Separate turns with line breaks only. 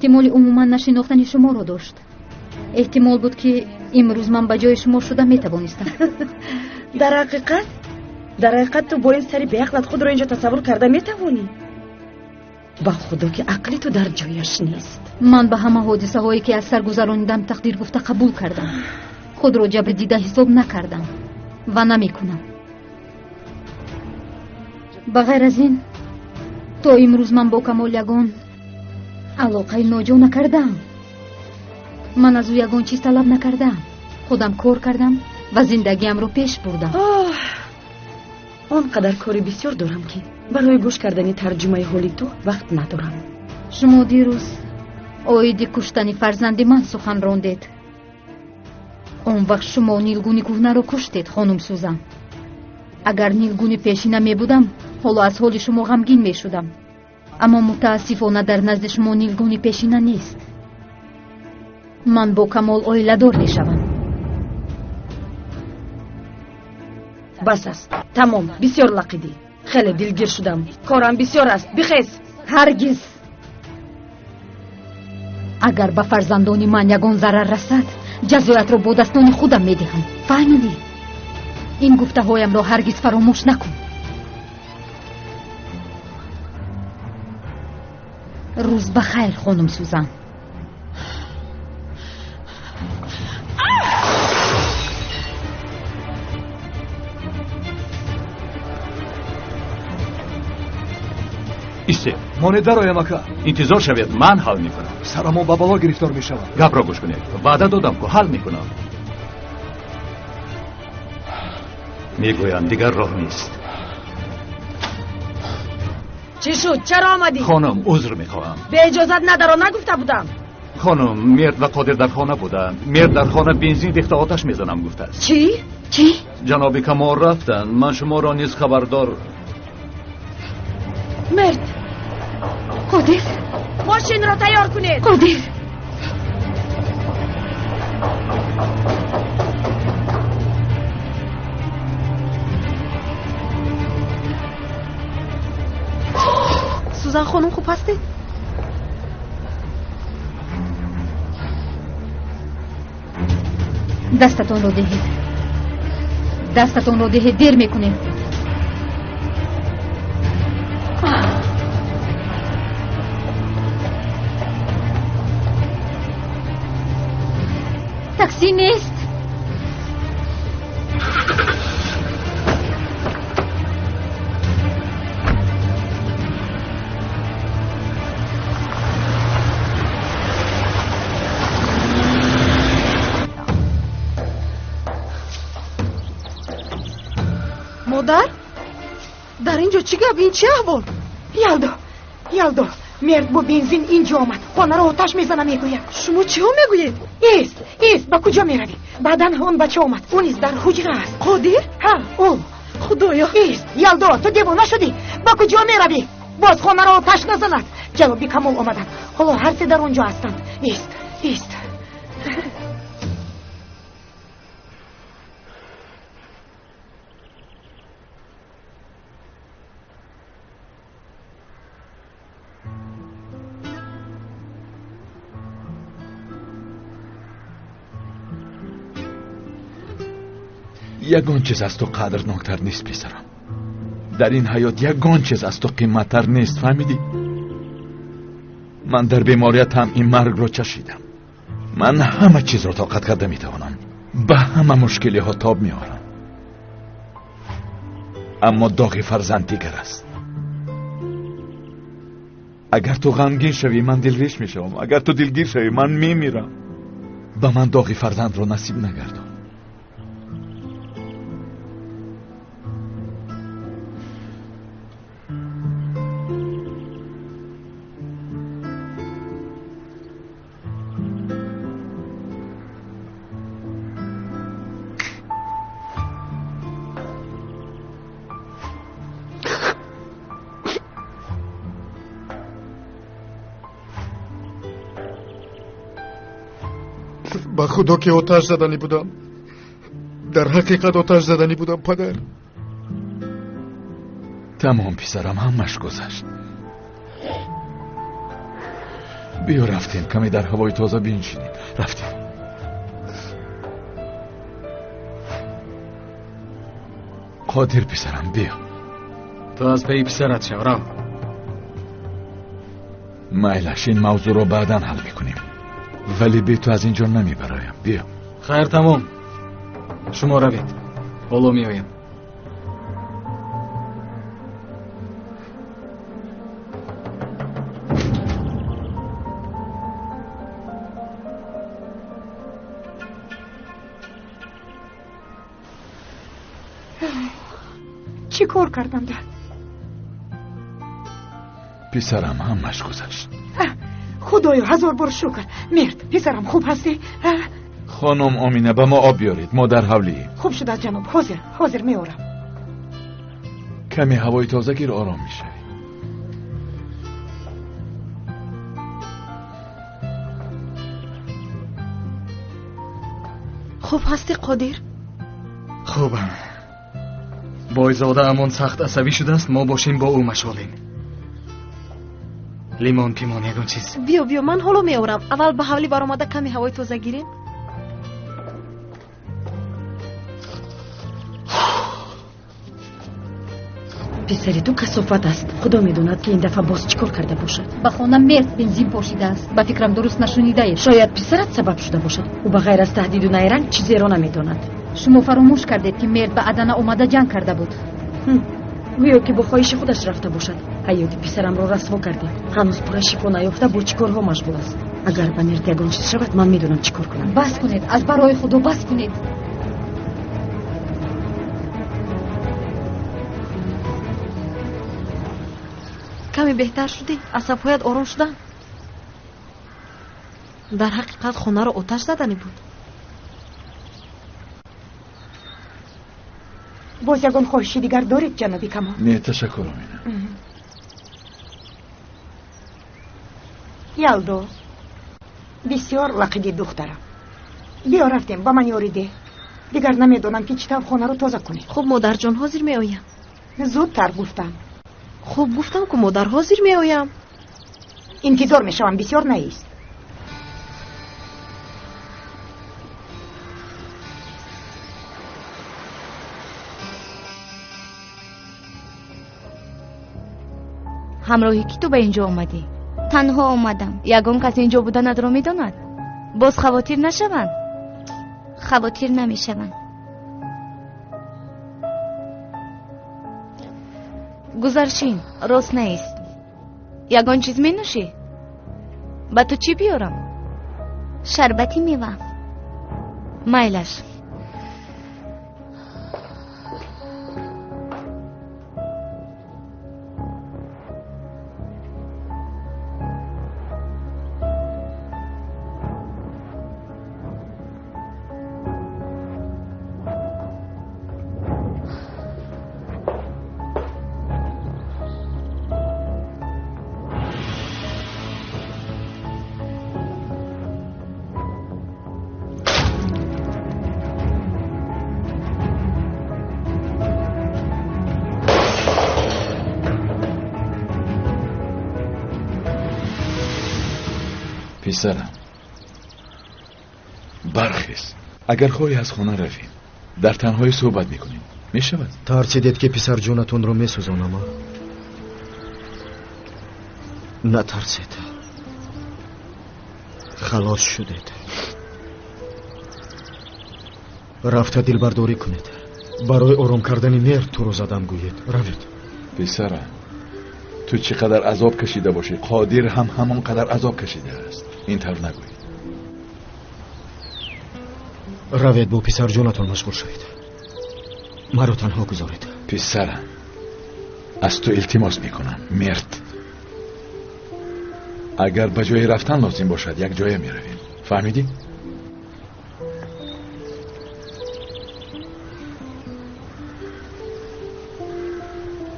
Эҳтимоли умуман нашинохтани шуморо дошт. Эҳтимол буд, ки имрӯз ман ба ҷои шумо шуда метавонистам.
Дар ҳақиқат ту бо ин сари беақлат худро инҷо тасаввур карда метавонӣ? Ба худо ки ақли ту дар ҷояш нест.
Ман ба ҳама ҳодисаҳое ки аз сар гузаронидам тақдир гуфта қабул кардам. Худро ҷабрдида ҳисоб накардам ва намекунам. Ба ғайр аз ин, то имрӯз ман бо Камол ягон алоқаи ноҷо накардаам. Ман аз ӯ ягон чиз талаб накардаам. Худам кор кардам ва зиндагиамро пеш бурдам.
Он қадар кори бисёр дорам, ки барои гӯш кардани тарҷумаи ҳоли ту вақт надорам.
Шумо дирӯз оиди куштани фарзанди ман сухан рондед. Он вақт шумо Нилгуни кӯҳнаро куштед, хонум Сузан. Агар Нилгуни пешина мебудам, ҳоло аз ҳоли шумо ғамгин мешудам. Аммо мутаассифона дар назди шумо Нилгуни пешина нест. Ман бо Камол оиладор мешавам.
Бас аст, тамом, бисёр лақидӣ. Хеле дилгир шудам. Корам бисёр аст. Бихез.
Ҳаргиз. Агар ба фарзандони ман ягон зарар расад, ҷазоятро бо дастони худам медиҳам. Фаҳмидӣ? Ин гуфтаҳоямро ҳаргиз фаромӯш накун. Рӯз ба хайр, хонум Сузан.
Истед.
Монед дароям, ака.
Интизор шавед, ман ҳал мекунам.
Сарамон ба бало гирифтор мешавад.
Гапро гӯш кунед. Ваъда додам, ку ҳал мекунам. Мегӯям, дигар роҳ нест.
Чӣ шуд? Чаро омадӣ?
Хонум, узр мехоҳам.
Бе иҷозат надаро нагуфта будам.
Хонум, Мерд ва Қодир дар хона буданд. Мерд дар хона бензин рехта оташ мезанам гуфтааст.
Чӣ?
Чӣ?
Ҷаноби Камол рафтанд. Ман шуморо низ хабардор.
Мерд!
Қодир!
Мошинро тайёр кунед!
Қодир!
Сузан хонум, хуб ҳастед?
Дастатонро диҳед. Дастатонро диҳед, дер мекунем. Такси нест.
Модар, дар ин ҷо чӣ гап? Ин чӣ аҳвол?
Ялдо, Ялдо, мерд бо бензин инҷо омад. Хонаро оташ мезана мегӯяд.
Шумо чиҳо мегӯед?
Ист, ист, ба куҷо меравӣ? Баъдан он бача омад. Ӯ низ дар ҳуҷра аст.
Қодир?
Ҳа, ӯ.
Худоё!
Ист, Ялдо, ту девона шудӣ? Ба куҷо меравӣ? Боз хонаро оташ назанад. Ҷаноби Камол омаданд. Ҳоло ҳар се дар он ҷо ҳастанд. Ист, ист.
Ягон чиз аз ту қадрноктар нест, писарам. Дар ин ҳаёт ягон чиз аз ту қиматтар нест, фаҳмидӣ? Ман дар беморият ҳам ин маргро чашидам. Ман ҳама чизро тоқат карда метавонам, ба ҳама мушкилиҳо тоб меорам. Аммо доғи фарзанд дигар аст. Агар ту ғамгин шавӣ, ман дилреш мешавам. Агар ту дилгир шавӣ, ман мемирам. Ба ман доғи фарзандро насиб нагардон.
Ба худо ки оташ заданӣ будам. Дар ҳақиқат оташ заданӣ будам, падар.
Тамом, писарам, ҳамаш гузашт. Биё рафтем, каме дар ҳавои тоза биншинем. Рафтем. Қодир писарам, биё.
Ту аз пайи писарат шав, рав.
Майлаш, ин мавзӯъро баъдан ҳал мекунем, вале бе ту аз ин ҷо намебароям. Биё.
Хайр, тамом. Шумо равед, ҳоло меоям.
Чӣ кор кардам да?
Писарам, ҳамаш гузашт.
Худоё, ҳазор бор шукр. Мерд, писарам, хуб ҳастӣ?
Хонум Омина, ба мо об биёред, мо дар ҳавлием.
Хуб шудааст ҷаноб, ҳозир, ҳозир меорам.
Каме ҳавои тоза гир, ором мешавӣ.
Хуб ҳастӣ, Қодир?
Хубам. Бойзодаамон сахт асабӣ шудааст, мо бошем бо ӯ машғулем. Лимон, пимон, ягон чиз.
Биё, биё, ман ҳоло меорам. Аввал ба ҳавлӣ баромада каме ҳавои тоза гирем.
Писари ту касофат аст. Худо медонад, ки ин дафъа боз чӣ кор карда бошад.
Ба хона мерд бензин пошидааст. Ба фикрам, дуруст нашунидаед.
Шояд писарат сабаб шуда бошад. Ӯ ба ғайр аз таҳдиду найранг чизеро намедонад.
Шумо фаромӯш кардед, ки мерд ба Адана омада ҷанг карда буд.
Гӯё ки бо хоҳиши худаш рафта бошад. Ҳаёти писарамро расво кардем. Ҳанӯз пурра шифо наёфта бо чӣ корҳо машғул аст. Агар ба мерд ягон чиз шавад, ман медонам чӣ кор кунам.
Бас кунед, аз барои Худо бас кунед.
Каме беҳтар шудӣ? Асабҳоят ором шуданд? Дар ҳақиқат хонаро оташ заданӣ буд.
Боз ягон хоҳиши дигар доред, ҷаноби Камол?
Не, ташаккур, Омина.
Ялдо, бисёр лақиди духтарам. Биё рафтем, ба ман ёрӣ деҳ. Дигар намедонам, ки чӣ тавр хонаро тоза кунем.
Хуб, модарҷон, ҳозир меоям.
Зудтар гуфтам.
Хуб, гуфтам ку модар, ҳозир меоям.
Интизор мешавам, бисёр наист.
Ҳамроҳи кӣ ту ба ин ҷо омадӣ?
Танҳо омадам.
Ягон кас ин ҷо буданатро медонад? Боз хавотир нашаванд?
Хавотир намешаванд.
Гузаршин, рост наист. Ягон чиз менӯшӣ? Ба ту чӣ биёрам?
Шарбати мева.
Майлаш.
Писарам, бархез. Агар хоҳӣ аз хона равем, дар танҳоӣ суҳбат мекунем. Мешавад?
Тарсидед, ки писарҷонатонро месӯзонам? Натарсед, халос шудед. Рафта дилбардорӣ кунед. Барои ором кардани мерд туро задам гӯед. Равед.
Писарам, ту чӣ қадар азоб кашида бошӣ, Қодир ҳам ҳамон қадар азоб кашидааст. Ин тавр нагӯй.
Равед, бо писарҷонатон машғул шавед. Маро танҳо гузоред.
Писарам, аз ту илтимос мекунам, мерд. Агар ба ҷои рафтан лозим бошад, як ҷоя меравем. Фаҳмидӣ?